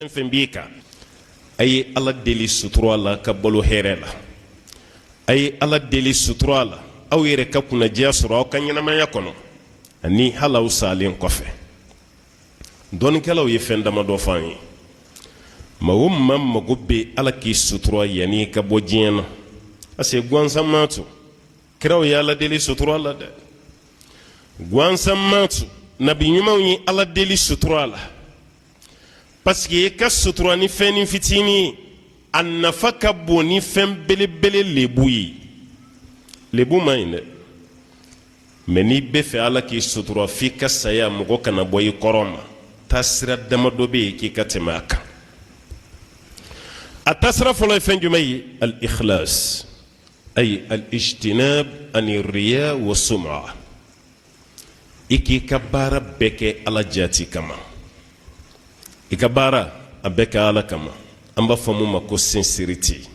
Fɛn fɛn b'i kan, a ye Ala deli sutura la ka balo hɛrɛ la. A ye Ala deli sutura la, aw yɛrɛ ka kunnadiya sɔrɔ aw ka ɲɛnamaya kɔnɔ ani hali aw salen kɔfɛ. Dɔnnikɛlaw ye fɛn damadɔ fɔ an ye. Maa o maa mago bɛ Ala k'i sutura yanni i ka bɔ diɲɛ na, parce que gansan ma to kiraw ye Ala deli sutura la dɛ. Gansan ma to nabi ɲumanw ye Ala deli sutura la. Parce que i ka sutura ni fɛn fitinin ye, a nafa ka bon ni fɛn belebele lebu ye. Lebu man ɲi dɛ, mais n'i bɛ fɛ Ala k'i sutura f'i ka saya, mɔgɔ kana bɔ i kɔrɔ ma. Taasira damadɔ bɛ yen k'i ka tɛmɛ a kan. A taasira fɔlɔ ye fɛn jumɛn ye? Al-ikhlas, ay al-ijtinab ani riya wa sum'a. I k'i ka baara bɛɛ kɛ Ala jati kama. I ka baara a bɛɛ kɛ Ala kama. An b'a fɔ mun ma ko sincérité.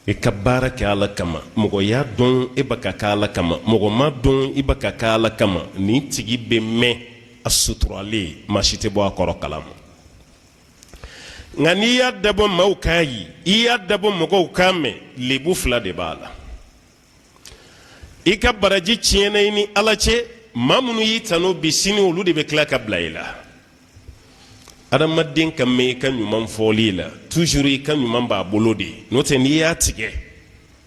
I ka baara kɛ Ala kama. Mɔgɔ y'a dɔn e bɛ ka kɛ Ala kama, mɔgɔ m'a dɔn i bɛ ka kɛ Ala kama. Nin tigi bɛ mɛn a suturalen, maa si tɛ bɔ a kɔrɔ kalama. Nka n'i y'a dabɔ maaw k'a ye, i y'a dabɔ mɔgɔw k'a mɛn, lebu fila de b'a la. I ka baraji tiɲɛna i ni Ala cɛ. Maa minnu y'i tanu bi, sini olu de bɛ tila ka bila i la. Adamaden ka mɛn i ka ɲuman fɔli la, toujours i ka ɲuman b'a bolo de. N'o tɛ, n'i y'a tigɛ,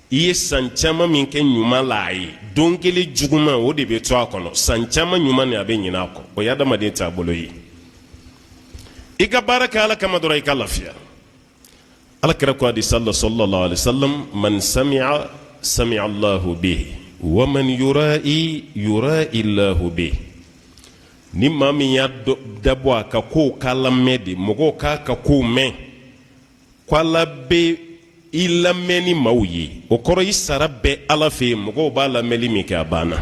i ye san caman min kɛ ɲuman la a ye, don kelen juguman, o de bɛ to a kɔnɔ. San caman ɲuman ni a bɛ ɲinɛ a kɔ. O ye adamaden taabolo ye. I ka baara kɛ Ala kama dɔrɔn, i ka lafiya. Ala kira ko hadisa la, sallallahu alaihi wasallam: man sami'a, sami'a Allahu bihi, wa man yura'i, yura'i Allahu bihi. Ni maa min y'a dabɔ a ka kow k'a lamɛn de, mɔgɔw k'a ka kow mɛn, ko Ala bɛ i lamɛn ni maaw ye. O kɔrɔ, i sara bɛ Ala fɛ yen. Mɔgɔw b'a lamɛnli min kɛ, a banna.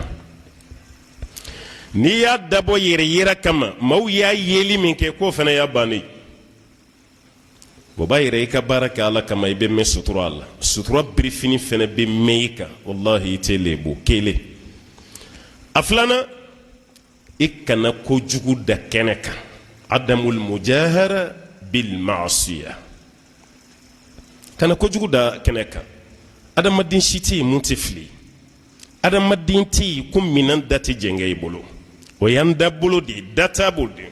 N'i y'a dabɔ yɛrɛ yira kama, maaw y'a yeli min kɛ, k'o fana y'a bannen. O b'a yira i ka baara kɛ Ala kama, i bɛ mɛn sutura la. Sutura birifini fana bɛ mɛn i kan. Walahi, i tɛ lebu kelen. A filanan, i kana kojugu da kɛnɛ kan. Adamul mujahara bil maasiya. Kana kojugu da kɛnɛ kan. Adamaden si tɛ yen mun tɛ fili. Adamaden tɛ yen ko minɛn da tɛ jɛngɛ i bolo. O y'an da bolo de ye, da t'a bolo de.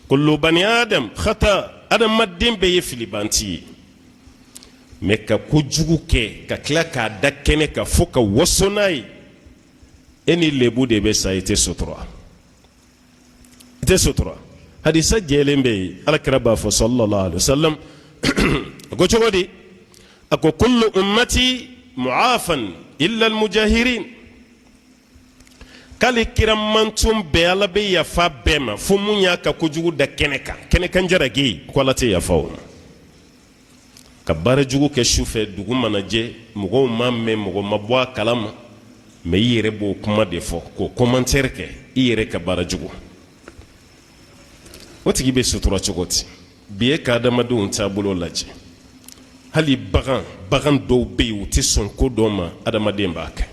Kullu bani adam khata. Adamaden bɛɛ ye filibanti ye. Mais ka kojugu kɛ ka tila k'a da kɛnɛ kan fo ka waso n'a ye, e ni lebu de bɛ sa. I tɛ sutura, i tɛ sutura. Hadisa jɛlen bɛ yen. Ala kira b'a fɔ, sallallahu alaihi wasallam, a ko cogo di? A ko: kullu ummati mu'afan illa almujahirin. K'ale kira mantɔn bɛɛ, Ala bɛ yafa bɛɛ ma, fo mun y'a ka kojugu da kɛnɛ kan, kɛnɛ kan jaraki, ko Ala tɛ yafa o ma. Ka baara jugu kɛ su fɛ, dugu mana jɛ, mɔgɔw ma mɛn, mɔgɔ ma bɔ a kalama, mais i yɛrɛ b'o kuma de fɔ k'o commentaire kɛ i yɛrɛ ka baara jugu. O tigi bɛ sutura cogo di? Bi, e ka adamadenw taabolo lajɛ, hali bagan, bagan dɔw bɛ yen, u tɛ sɔn ko dɔ ma, adamaden b'a kɛ.